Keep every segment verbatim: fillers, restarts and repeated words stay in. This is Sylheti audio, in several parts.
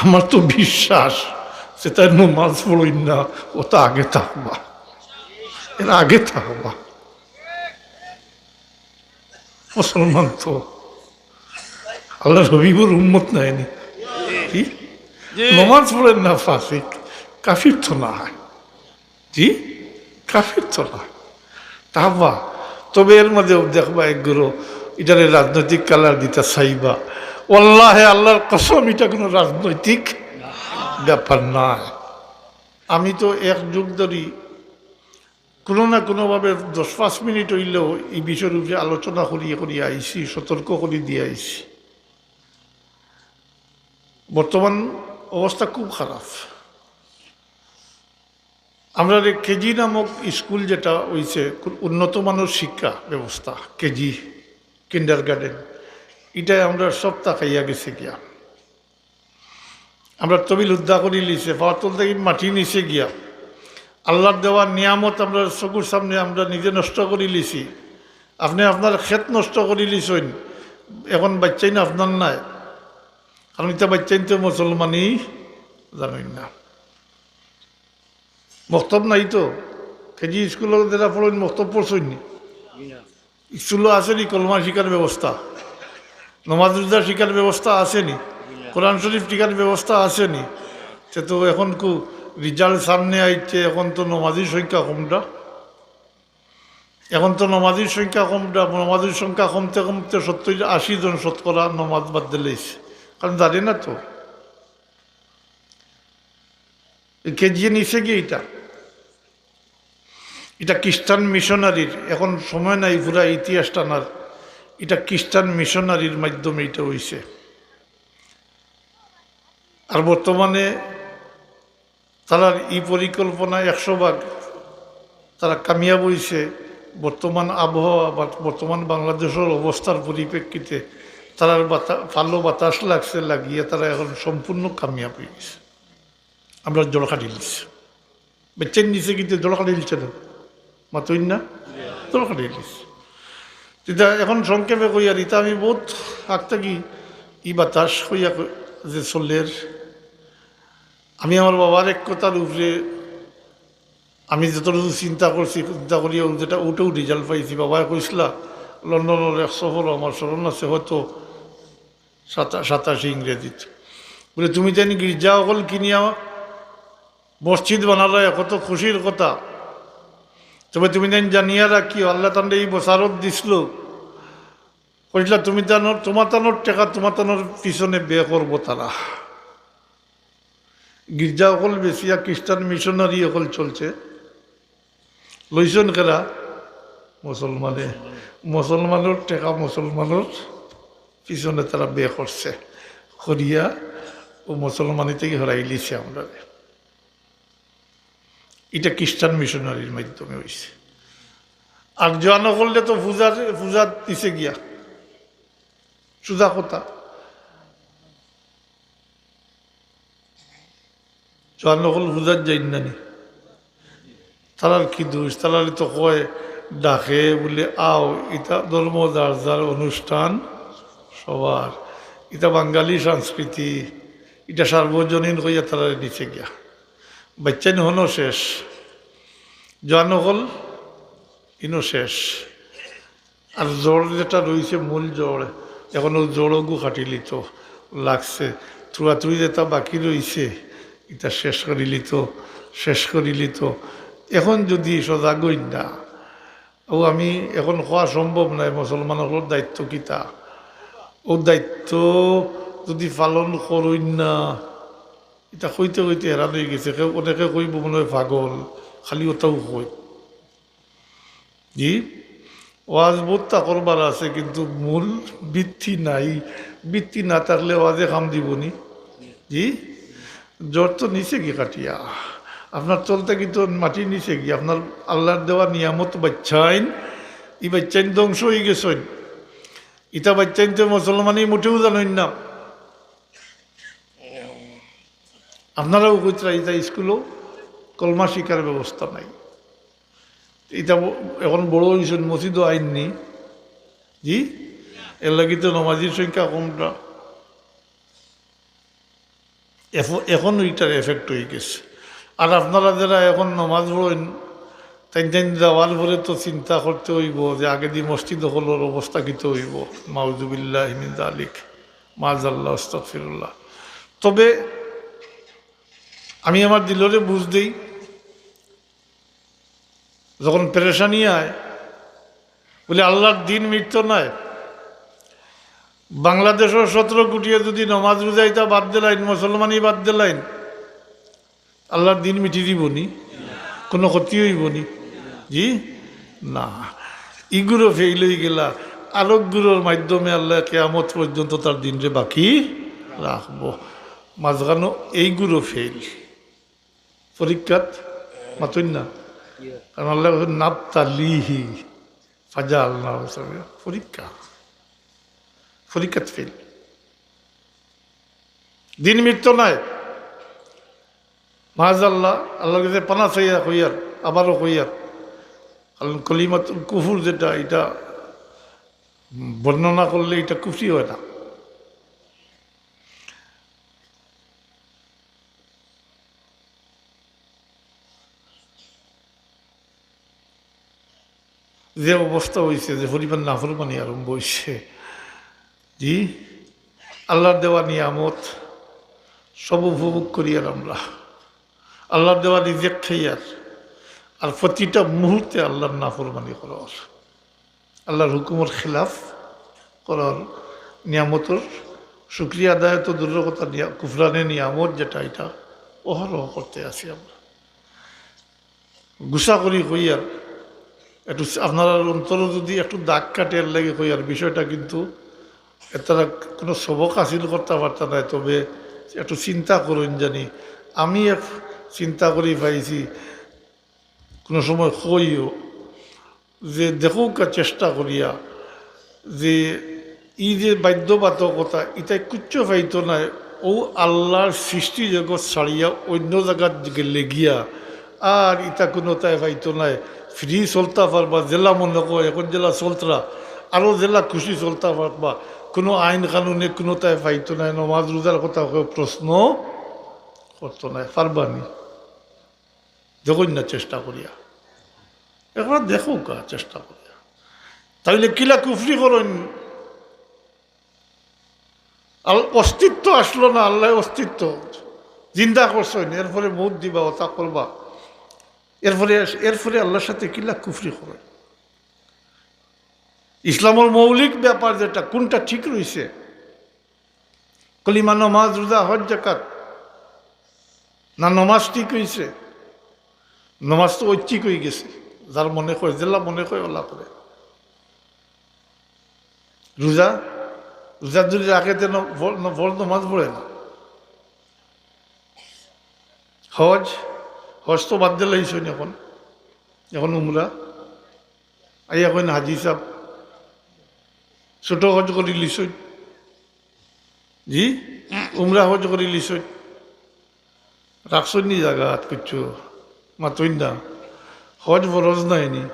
আমার তো বিশ্বাস, যেতায় নমাজ পড়ইন না, অতা আগে থাকবা, এর আগে থাকবা। মুসলমান তো আল্লাহর হাবিবর উম্মত নায় নি? কি? নমাজ পড়েন না ফাসিক, কাফির তো নায়। জি, কাফির তো নায়। থাকবা। তবে এর মাঝে দেখবা একগুলো ইটারে রাজনৈতিক কালার দিতা চাইবা। ওয়াল্লাহে আল্লাহর কসম, ইটা কোনো রাজনৈতিক ব্যাপার নায়। আমি তো এক যুগ ধরি কোনো না কোনোভাবে দশ পাঁচ মিনিট অইলেও এই বিষয়র উপরে আলোচনা করিয়া করিয়া আইছি, সতর্ক করি দিয়া আইছি। বর্তমান অবস্থা খুব খারাপ। আমরার কেজি নামক স্কুল যেটা অইছে, খুব উন্নত মানর শিক্ষা ব্যবস্থা, কেজি, কিন্ডারগার্টেন, ইটায় আমরার সবতা খাইয়া গেছে গিয়া। আমরার তবিল হুদ্দা করিলিছে, পাওর তল থাকি মাটি নিছে গিয়া। আল্লাহর দেওয়া নিয়ামত আমরার চকুর সামনে আমরা নিজে নষ্ট করিলিছি। আপনে আপনার খেত নষ্ট করিলিছইন, এখন বাইচ্চাইন আপনার নায়, কারণ ইতা বাইচ্চাইন তো মুসলমানি জানইন না। মক্তব নাই তো। কেজি স্কুলো যেরা পড়ইন, মক্তব পড়ছইন নি? স্কুলো আছে নি কলমা শিখার ব্যবস্থা? নমাজ রোজা শিখার ব্যবস্থা আছে নি? কোরআন শরীফ শিখার ব্যবস্থা আছে নি? তে তো এখন কু রেজাল্ট সামনে আইছে, এখন তো নমাজির সংখ্যা কমটা, এখন তো নমাজির সংখ্যা কমটা, নমাজির সংখ্যা কমতে কমতে সত্তর আশি জন শতকরা নমাজ বাদ দিলাইছে, কারণ জানে না তো। এই কেজিয়ে নিছে গিয়া ইটা, ইটা খ্রিস্টান মিশনারির, এখন সময় নাই পুরা ইতিহাস টানার, ইটা খ্রিস্টান মিশনারির মাধ্যমে ইটা অইছে। আর বর্তমানে তারার ই পরিকল্পনা একশো ভাগ তারা কামিয়াব অইছে। বর্তমান আবহাওয়া বা বর্তমান বাংলাদেশর অবস্থার পরিপ্রেক্ষিতে তারার বাতা-, ভালো বাতাস লাগছে, লাগিয়া তারা এখন সম্পূর্ণ কামিয়াব অইগেছে। আমরা জড় কাটিলিছি। বেচেন নিচে কিন্তু জড় কাটিলিছে না, মাতইন না, জড় কাটিলিছে। ইতা এখন সংক্ষেপে কইয়ার, ইতা আমি বউত আগ থাকি ই বাতাস কইয়া ক-, যে চলের, আমি আমার বাবার এক কথার উপরে আমি যতটুকু চিন্তা করছি, চিন্তা করিয়া যেটা উঠেও রেজাল্ট পাইছি, বাবায় কইছলা, লন্ডনর এক সফর আমার স্মরণ আছে, হয়তো সাতা-, সাতাশি ইংরেজিত। বলে, "তুমি যেন গির্জা অকল কিনিয়া মসজিদ বানালায়, কত খুশির কথা। তবে তুমি যেন জানিয়া রাখিও, আল্লায় তানরে ই বসারত দিছলো।" কইছলা, "তুমি তানর, তোমার তানর টেকা, তোমার তানর পিছনে ব্যয় করবো তারা।" গির্জা অকল বেচিয়া খ্রিস্টান মিশনারি অকল চলছে। লইছইন কেরা? মুসলমানে। মুসলমানর টেকা মুসলমানর পিছনে তারা ব্যয় করছে। করিয়া ও মুসলমানি থাকি হরাইলিছে আমরারে। ইটা খ্রিস্টান মিশনারির মাধ্যমে অইছে। আর জোয়ান অকলরে তো পূজার, পূজাত নিছে গিয়া। সুজা কথা। জোয়ান অকল পূজাত যাইন না নি? তারার কি দোষ? তারারে তো কয়, ডাকে, বলে, "আও।" ইতা ধর্ম যার যার, অনুষ্ঠান সবার। ইতা বাঙালি সংস্কৃতি, ইটা সার্বজনীন কইয়া তারারে নিছে গিয়া। বাইচ্চাইন হনো শেষ, জোয়ান অকল ইনো শেষ। আর জড় যেটা রইছে, মূল জড়, এখন অউ জড়গু কাটিলিতো লাগছে। থুড়াথুড়ি যেটা বাকি রইছে, ইটা শেষ করিলিতো, শেষ করিলিতো। এখন যুদি সজাগ অইন না, অউ আমি এখন কওয়া সম্ভব নায়, মুসলমান অকলর দায়িত্ব কিতা? অউ দায়িত্ব যুদি পালন করইন না, ইটা কইতে কইতে হেরান অইগেছে। কেউ, অনেকে কইবো মনে অয় পাগল, খালি অতাউ কয়। জি, ওয়াজ বউততা করবার আছে, কিন্তু মূল ভিত্তি নাই। ভিত্তি না থাকলে ওয়াজে কাম দিবো নি? জি, জড় তো নিছে গি কাটিয়া, আপনার তল থাকি তো মাটি নিছে গি, আপনার আল্লার দেওয়া নিয়ামত বাইচ্চাইন, ই বাইচ্চাইন ধ্বংস অইগেছইন। ইতা বাইচ্চাইন তো মুসলমানি মুটেও জানইন না। আপনারাও কইতরা, ইতা স্কুলো কলমা শিক্ষার ব্যবস্থা নাই। ইতা ব-, এখন বড় অইছইন, মসজিদও আইন নি। জি, এর লাগি তো নমাজির সংখ্যা কমটা। এফ-, এখন ওইটার এফেক্ট অই গেছে। আর আপনারা যেরা এখন নমাজ পড়ইন, তাইন তাইন যাওয়ার পরে তো চিন্তা করতে অইবো যে আগেদি মসজিদ অকলর অবস্থা কিতা অইবো। নাউজুবিল্লাহি মিন যালিক, মাআযাল্লাহ, আস্তাগফিরুল্লাহ। তবে আমি আমার দিলরে বুঝ দেই, যখন পেরেশানি আয়, বলে, "আল্লার দিন মিটতো নায়।" বাংলাদেশর সতেরো কুটিয়ে যুদি নমাজ রুজা ইতা বাদ দিলাইন, মুসলমানি বাদ দিলাইন, আল্লার দিন মিটি দিবো নি? কুনু ক্ষতি অইবো নি? জি না। ইগুরো ফেইল অই গেলা, আরোগুরোর মাধ্যমে আল্লায় কিয়ামত পর্যন্ত তার দিনরে বাকি রাখবো। মাঝখানো এইগুরো ফেইল। পরীক্ষাত মাতইন না, কারণ আল্লায় কইছইন, "নাবতালিহি ফাজাআলনাহু সামিআ।" পরীক্ষা, পরীক্ষাত ফেইল। দিন মিটতো নায়। মাআযাল্লাহ, আল্লার কাছে পানা চাইয়া কইয়ার, আবারও কইয়ার। কারণ কলিমাতুল কুফুর যেটা, ইটা বর্ণনা করলে ইটা কুফরি অয় না। যে অবস্থা অইছে, যে পরিমাণ নাফরমানি আরম্ভ অইছে, জি, আল্লার দেওয়া নিয়ামত সব উপভোগ করিয়ার আমরা, আল্লার দেওয়া রিজিক খাইয়ার, আর প্রতিটা মুহূর্তে আল্লার নাফরমানি করার, আল্লার হুকুমর খিলাফ করার, নিয়ামতর শুকরিয়া আদায় তো দূরর কথা, নিয়া-, কুফরানে নিয়ামত যেটা, ইটা অহরহ করতে আছি আমরা। গুছা করি কইয়ার, একটু আপনারার অন্তরো যুদি একটু দাগ কাটে এর লাগি কইয়ার, বিষয়টা কিন্তু এতারা কুনু সবক হাসিল করতা পারতা নায়, তবে একটু চিন্তা করইন জানি। আমি এক চিন্তা করি পাইছি, কুনু সময় কইও যে দেখউক্কা চেষ্টা করিয়া যে ই যে বাধ্যবাধকতা, ইতায় কুচ্ছু পাইতো নায়। অউ আল্লার সৃষ্টি জগৎ ছাড়িয়া অইন্য জাগাত গেলে গিয়া আর ইতা কুনুতায় পাইতো নায়। ফ্রি চলতা পারবা, যেলা মনে কয়, এখন যেলা চলতরা, আরো যেলা খুশি চলতা পারবা। কুনু আইন কানুনে কুনুতায় পাইতো নায়। নমাজ রুজার কথা কেউ প্রশ্ন করতো নায়, পারবা নি? দেখইন না চেষ্টা করিয়া, একবার দেখউক্কা চেষ্টা করিয়া। তাইলে কিলা কুফরি করইন? আল-, অস্তিত্ব আসলো না, আল্লায় অস্তিত্ব জিন্দা করছইন, এরপরে মউত দিবা, অতা করবা, এরপরে, এরপরে আল্লার সাথে কিলা কুফরি করইন? ইসলামর মৌলিক ব্যাপার যেটা, কুনটা ঠিক রইছে? কলিমা, নমাজ, রুজা, হজ, যাকাত, না নমাজ ঠিক অইছে? নমাজ তো ঐচ্ছিক অই গেছে, যার মনে কয়, যেলা মনে কয় অলা করে। রুজা, রুজা যুদি রাখে তে ন-, ফর-, ন-, ফরজ নমাজ পড়ে না। হজ, হজ তো বাদ দিলাইছইন এখন, এখন উমরা। আইয়া কইন হাজি সাব, ছোট হজ করিলিছইন, জি, উমরা হজ করিলিছইন, রাখছইন নি জাগাত কিচ্ছু? মাতইন না। হজ ফরজ নায় নি?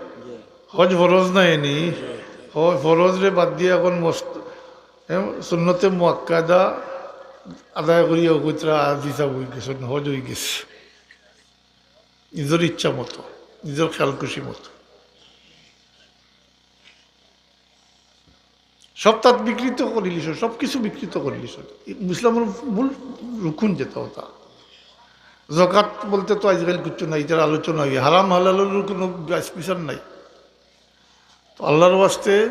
হজ ফরজ নায় নি? হ-, ফরজরে বাদ দিয়া এখন মস্ত-, এ, সুন্নতে মুআক্কাদা আদায় করিয়া অউ কইতরা হাজি সাব অই গেছইন, হজ অই গেছে। নিজর ইচ্ছা মতো, নিজর খেয়াল খুশি মতো। সব তাত বিকৃত করিলিছইন, সব কিছু বিকৃত করিলিছইন। ইসলামর মূল রুকুন যেটা, অটা। যাকাত বলতে তো আজকাল কিচ্ছু নাই, ইটার আলোচনা অয়। হারাম হালালর কুনু বাছ-বিচার নাই। তো আল্লার ওয়াস্তে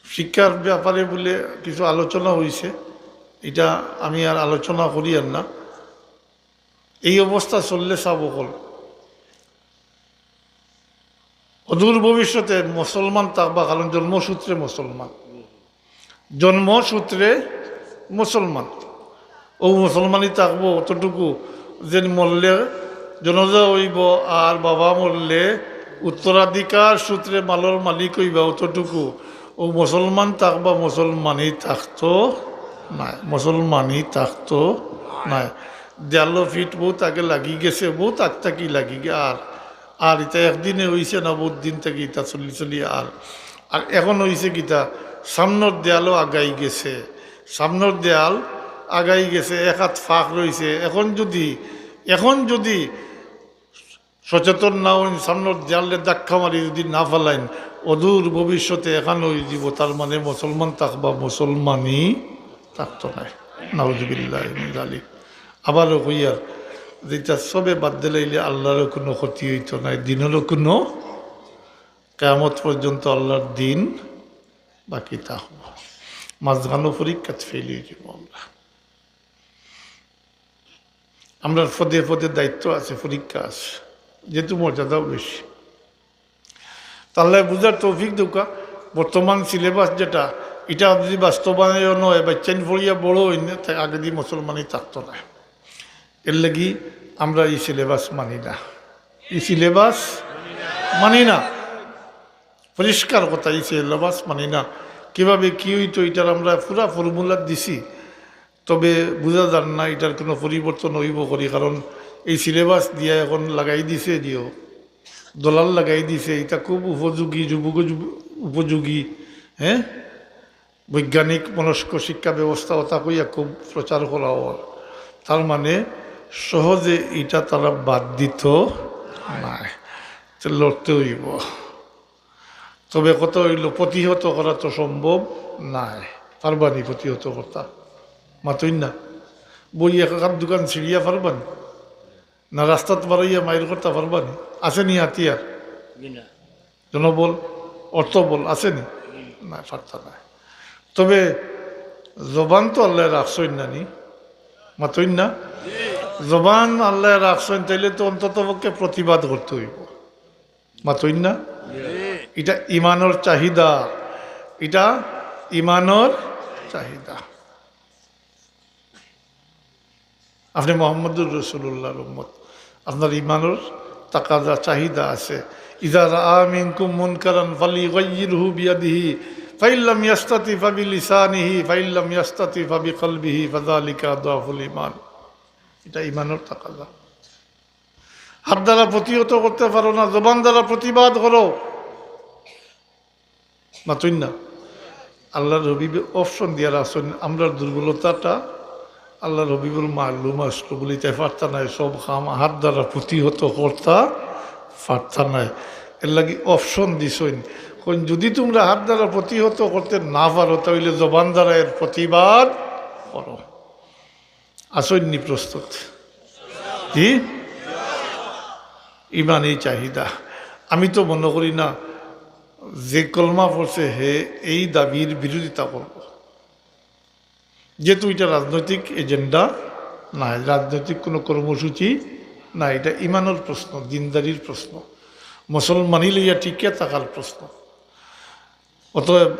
শিক্ষার ব্যাপারে বুলে কিছু আলোচনা অইছে, ইটা আমি আর আলোচনা করিয়ার না। এই অবস্থা চললে সাব অকল অদূর ভবিষ্যতে মুসলমান থাকবা, কারণ জন্মসূত্রে মুসলমান, জন্মসূত্রে মুসলমান। অউ মুসলমানি থাকবো অতটুকু, যেন মরলে জনাজা অইবো, আর বাবা মরলে উত্তরাধিকার সূত্রে মালর মালিক অইবা অতটুকু। অউ মুসলমান থাকবা, মুসলমানি থাকতো নায়, মুসলমানি থাকতো নায়। দেয়ালো ফিট বউত আগে লাগি গেছে, বউত আগ থাকি লাগি গে-, আর, আর ইতা একদিনে অইছে না, বউত দিন থাকি ইতা চলি চলি আর, আর এখন অইছে কিতা, সামনর দেয়ালো আগাই গেছে, সামনর দেয়াল আগাই গেছে, এক হাত ফাঁক রইছে। এখন যদি, এখন যদি সচেতন না অইন, সামনর দেয়ালে ধাক্কা মারি যদি না ফালাইন, অদূর ভবিষ্যতে এখান অইযিবো, তার মানে মুসলমান থাকবা, মুসলমানি থাকতো নায়। নাউজুবিল্লাহ মিন জালিক। আবারও কইয়ার, যেটা সবে বাদ দিলাইলে আল্লাহরও কোনো ক্ষতি অইতো নায়, দিনেরও কোনো, কিয়ামত পর্যন্ত আল্লাহর দিন বাকি থাকবো। মাঝখানো পরীক্ষাত ফেল অইযিবো আমরা। আমরার পদে পদে দায়িত্ব আছে, পরীক্ষা আছে, যেহেতু মর্যাদাও বেশি। তে আল্লায় বুঝার তৌফিক দেউক্কা। বর্তমান সিলেবাস যেটা, ইটা যদি বাস্তবায়ন অয়, বাচ্চাইন পড়িয়া বড় অইন, তে আগেদি মুসলমানি থাকতো নায়। এরলাগি আমরা ই সিলেবাস মানি না, ই সিলেবাস মানি না। পরিষ্কার কথা, ই সিলেবাস মানি না। কিভাবে কি অইতো, ইটার আমরা পুরা ফর্মুলা দিছি। তবে বুঝা যার না ইটার কোনো পরিবর্তন অইবো করি, কারণ এই সিলেবাস দিয়া এখন লাগাই দিছে, দিও দলাল লাগাই দিছে, ইটা খুব উপযোগী, যুবক যুব-, উপযোগী, হ্যাঁ, বৈজ্ঞানিক মনস্ক শিক্ষা ব্যবস্থা, ওটা কইয়া খুব প্রচার করা অর। তার মানে সহজে ইটা তারা বাদ দিতো নায়, তো লড়তে অইবো। তবে কথা অইলো, প্রতিহত করা তো সম্ভব নায়। পারবানি প্রতিহত করতা? মাতইন না। বই এক আধ দুখান ছিড়িয়া পারবানি? না রাস্তাত বারইয়া মাইর করতা পারবানি? আছে নি হাতিয়ার? জি না। জনবল, অর্থবল আছে নি? না, পারতা নায়। তবে জবান তো আল্লায় রাখছইন না নি? মাতইন না? জবান আল্লায় রাখছইন, তাইলে তো অন্তত পক্ষে প্রতিবাদ করতে অইবো। মাতইন না? ইটা ইমানর চাহিদা, ইটা ইমানর চাহিদা। আপনি মোহাম্মদুর রাসূলুল্লাহর উম্মত, আপনার ইমানর তাকাদা, চাহিদা আছে। ইযা রাআ মিনকুম মুনকারান ফালইয়ুগাইয়িরহু বিয়াদিহি, ফাইল্লাম ইয়াস্তাতি ফাবিলিসানিহি, ফাইল্লাম ইয়াস্তাতি ফাবিকালবিহি, ফাযালিকা আদআফুল ঈমান। ইটা ইমানর তাকাদা। হাত দ্বারা প্রতিহত করতে পারো না, জবান দ্বারা প্রতিবাদ করো। মাতইন না? আল্লাহর হাবিবে অপশন দিয়া রাখছইন। আমরার দুর্বলতাটা আল্লাহর হাবিবর মালুম আসলো বলে তাই পারতা নায়, সব কাম হাত দ্বারা প্রতিহত করতা পারতা নায়, এরলাগি অপশন দিছইন। কইন, যদি তুমরা হাত দ্বারা প্রতিহত করতে না পারো, তাইলে জবান দ্বারা এর প্রতিবাদ করো। আছইন নি প্রস্তুত? জি, ইমানি চাহিদা। আমি তো মনো করি না যে কলমা পড়ছে হে এই দাবির বিরোধিতা করবো, যেহেতু ইটা রাজনৈতিক এজেন্ডা নায়, রাজনৈতিক কোনো কর্মসূচি নায়, ইটা ইমানর প্রশ্ন, দিনদারির প্রশ্ন, মুসলমানি লইয়া টিকিয়া থাকার প্রশ্ন। অতএব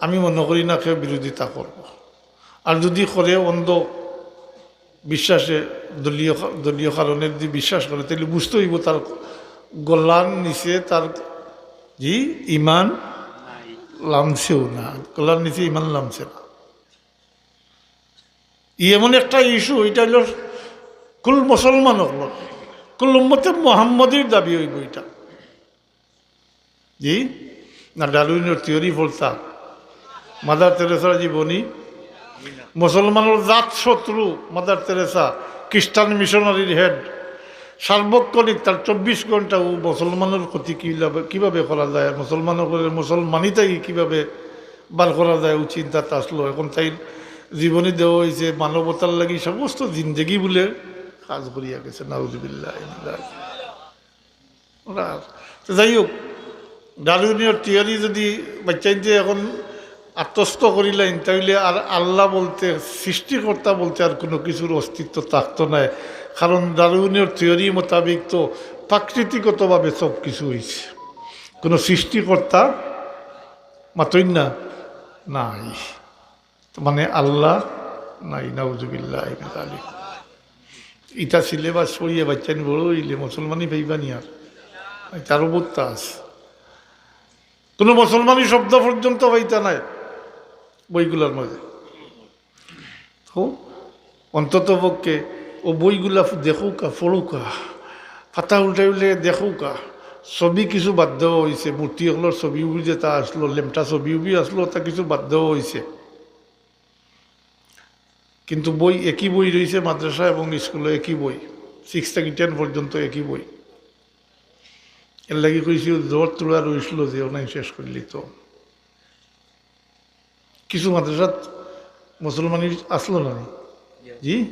আমি মনো করি না কেউ বিরোধিতা করবো। আর যদি করে অন্ধ বিশ্বাসে, দলীয় কা-, দলীয় কারণে যদি বিশ্বাস করে, তাইলে বুঝতে অইবো তার গলার নিচে তার, জি, ইমান লামছেও না, গলার নিচে ইমান লামছে না। ই এমন একটা ইস্যু, ইটা অইলো কুল মুসলমান অকলর, কুল উম্মতে মুহাম্মদীর দাবি অইবো ইটা। জি, না ডারউইনর থিওরি ফলতা? মাদার তেরেসার জীবনী, মুসলমানর জাত শত্রু মাদার তেরেসা, খ্রিস্টান মিশনারির হেড, সার্বক্ষণিক তার চব্বিশ ঘন্টা ও মুসলমানর ক্ষতি কিভাবে, কিভাবে করা যায়, আর মুসলমানর করে মুসলমানিতাকে কিভাবে বার করা যায়, ও চিন্তাত আসলো। এখন তাইর জীবনী দেওয়া অইছে, মানবতার লাগি সমস্ত জিন্দেগি বুলে কাজ করিয়া গেছে। নাউজুবিল্লাহ। ওরা, তো যাই হোক, ডারউইনের থিওরি যদি বাচ্চাইন্তে এখন আত্মস্থ করিলাইন, তাইলে আর আল্লাহ বলতে, সৃষ্টিকর্তা বলতে আর কোনো কিছুর অস্তিত্ব থাকতো নায়। কারণ ডারউইনের থিওরি মোতাবেক তো প্রাকৃতিকগতভাবে সব কিছু অইছে, কোনো সৃষ্টিকর্তা মাতইন না নাই। মানে আল্লাহ নাই, নাউজুবিল্লাহ মিন যালিক। ইটা সিলেবাস পড়িয়া বাচ্চাইন বড় অইলে মুসলমানি পাইবা নি আর? ইটারও বত্তা আছে। কোনো মুসলমানি শব্দ পর্যন্ত পাইতা নায় বইগুলার মাঝে। তো অন্তত পক্ষে ও বইগুলা দেখউক্কা, পড়উক্কা, পাতা উল্টাই উল্টাই দেখউক্কা। ছবি কিছু বাদ দেওয়া অইছে, মূর্তি অকলর ছবি উবি যেটা আসলো, লেমটা ছবি উবি আসলো, ওটা কিছু বাদ দেওয়া অইছে। কিন্তু বই, একই বই রইছে মাদ্রাসা এবং স্কুলো, একই বই, সিক্স থাকি টেন পর্যন্ত একই বই। এরলাগি কইছি, জোর তুলা রইছিল যে ওনাই শেষ করিলিতো। কিছু মাদ্রাসাত মুসলমানি আছলো না নি? জি,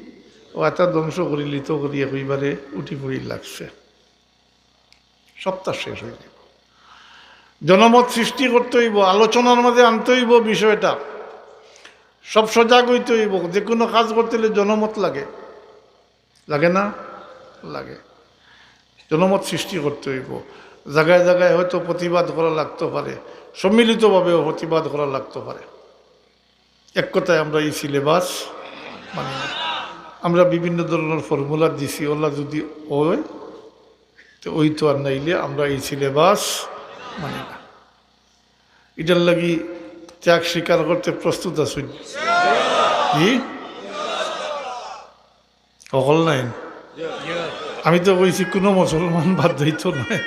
ও এতা ধ্বংস করিলিতো করি একবারে উঠি পড়ি লাগছে। সবতা শেষ অই যাইবো। জনমত সৃষ্টি করতে অইবো, আলোচনার মাঝে আনতে অইবো বিষয়টা, সব সজাগ অইতে অইবো। যে কোনো কাজ করতে অইলে জনমত লাগে, লাগে না? লাগে। জনমত সৃষ্টি করতে অইবো। জাগায় জাগায় হয়তো প্রতিবাদ করা লাগতে পারে, সম্মিলিতভাবেও প্রতিবাদ করা লাগতে পারে। এক কথায়, আমরা এই সিলেবাস মানি না। আমরা বিভিন্ন ধরনের ফর্মুলা দিছি, ওলা যদি অয়, তো অইতো, আর নাইলে আমরা এই সিলেবাস মানি না। এটার লাগি ত্যাগ স্বীকার করতে প্রস্তুত আছইন? জি, হকল নাইন। আমি তো কইছি, কোনো মুসলমান বাদ যাইতো নায়।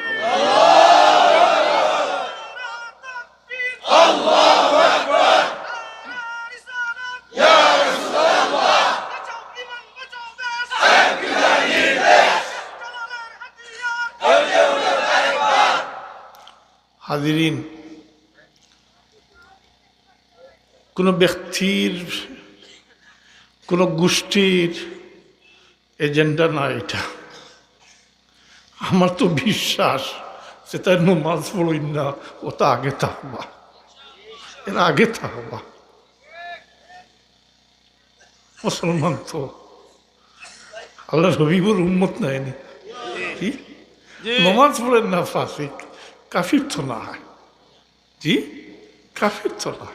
হাজিরিন, কোনো ব্যক্তির, কোনো গোষ্ঠীর এজেন্ডা না এটা। আমার তো বিশ্বাস, যেতায় নমাজ পড়ইন না, ওতা আগে থাকবা, এরা আগে থাকবা। মুসলমান তো আল্লাহর হাবিবর উম্মত নায় নি? কি? নমাজ পড়েন না ফাসিক, কাফির তো নায়। জি, কাফির তো নায়।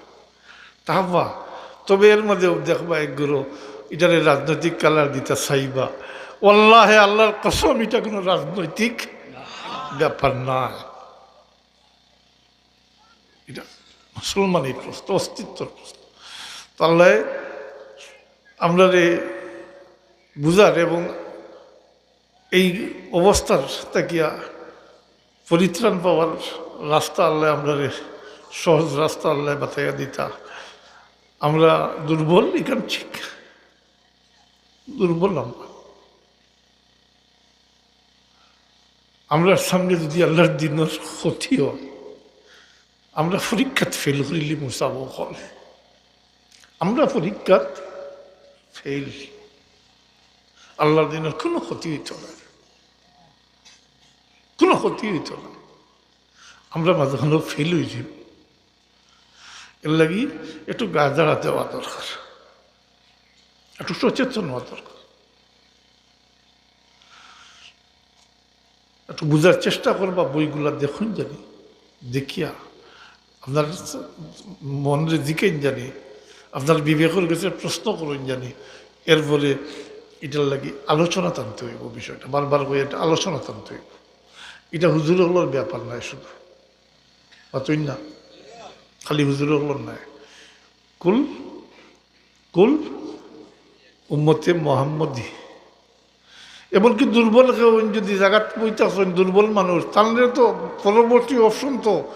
তাহবা, তবে এর মাঝে দেখবা একগুলো ইটারে রাজনৈতিক কালার দিতা চাইবা। ওয়াল্লাহে, আল্লাহর কসম, ইটা কোনো রাজনৈতিক ব্যাপার নায়। ইটা মুসলমানি প্রশ্ন, অস্তিত্বর প্রশ্ন। তো আল্লাহ আমরারে বুঝার এবং এই অবস্থার থাকিয়া পরিত্রাণ পাওয়ার রাস্তা আল্লাহ আমরারে, সহজ রাস্তা আল্লাহ বাতাইয়া দিতা। আমরা দুর্বল, ইখান ঠিক, দুর্বল আমরা। আমরার সামনে যদি আল্লাহর দিনর ক্ষতি হয়, আমরা পরীক্ষাত ফেল করিলি মুসাবক হল, আমরা পরীক্ষাত ফেল, আল্লাহর দিনর কোনো ক্ষতি হইতো না, কোনো ক্ষতি হইতো না। আমরা মাঝখানে ফেল হয়ে যাই। এর লাগি একটু গাজারা দেওয়া দরকার, একটু সচেতন হওয়া দরকার। একটু বুঝার চেষ্টা করবা, বইগুলা দেখইন জানি, দেখিয়া আপনার মনরে জিকাইন জানি, আপনার বিবেকর কাছে প্রশ্ন করইন জানি, এরপরে এটার লাগি আলোচনা টানতে হইব। বিষয়টা বারবার কই, এটা আলোচনা টানতে হইব। এটা হুজুর হকলর ব্যাপার নয় শুধু, মাতইন না, খালি হুজুর হকলর নয়। কুল, কুল উম্মতে মোহাম্মদী। এমনকি দুর্বল কেউ যদি জাগাত বইতা আছেন, দুর্বল মানুষ, তাহলে তো পরবর্তী অপশন তো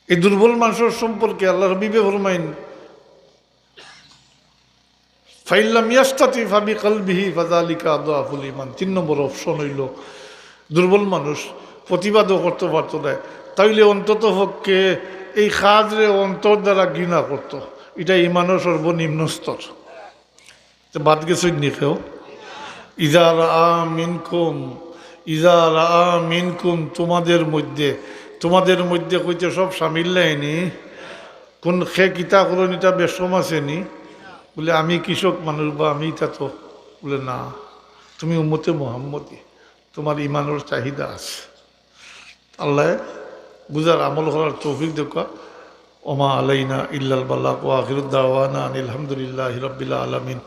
এই দুর্বল মানুষের সম্পর্কে আল্লাহর হাবিবে ফরমাইন, "ফাইল্লাম ইয়াস্তাতি ফাবি কলবিহি ফাযালিকা আদআফুল ঈমান।" তিন নম্বর অপশন হইল, দুর্বল মানুষ প্রতিবাদও করতে পারতো না, তাইলে অন্তত পক্ষে এই কাজরে অন্তর দ্বারা ঘৃণা করতো। এটা ইমানের সর্বনিম্ন স্তর। তো বাদ গেছে নি কেউ? ইজা রাআ মিনকুম, ইজা রাআ মিনকুম, তোমাদের মধ্যে, তোমাদের মধ্যে কইতে সব সামিল নাইনি? কোন খে কিতা করইন, এটা বেশকম আছে নি? বলে, "আমি কৃষক মানুষ বা আমি ইটা তো।" বলে, "না, তুমি উম্মতে মোহাম্মদী, তোমার ইমানের চাহিদা আছে।" আল্লাহ বুঝার আমল করার তৌফিক দেউক্কা। ওমা আলাইনা ইল্লাল বালাগ, ওয়া আখিরু দাওয়ানা আনিল হামদুলিল্লাহি রাব্বিল আলামিন।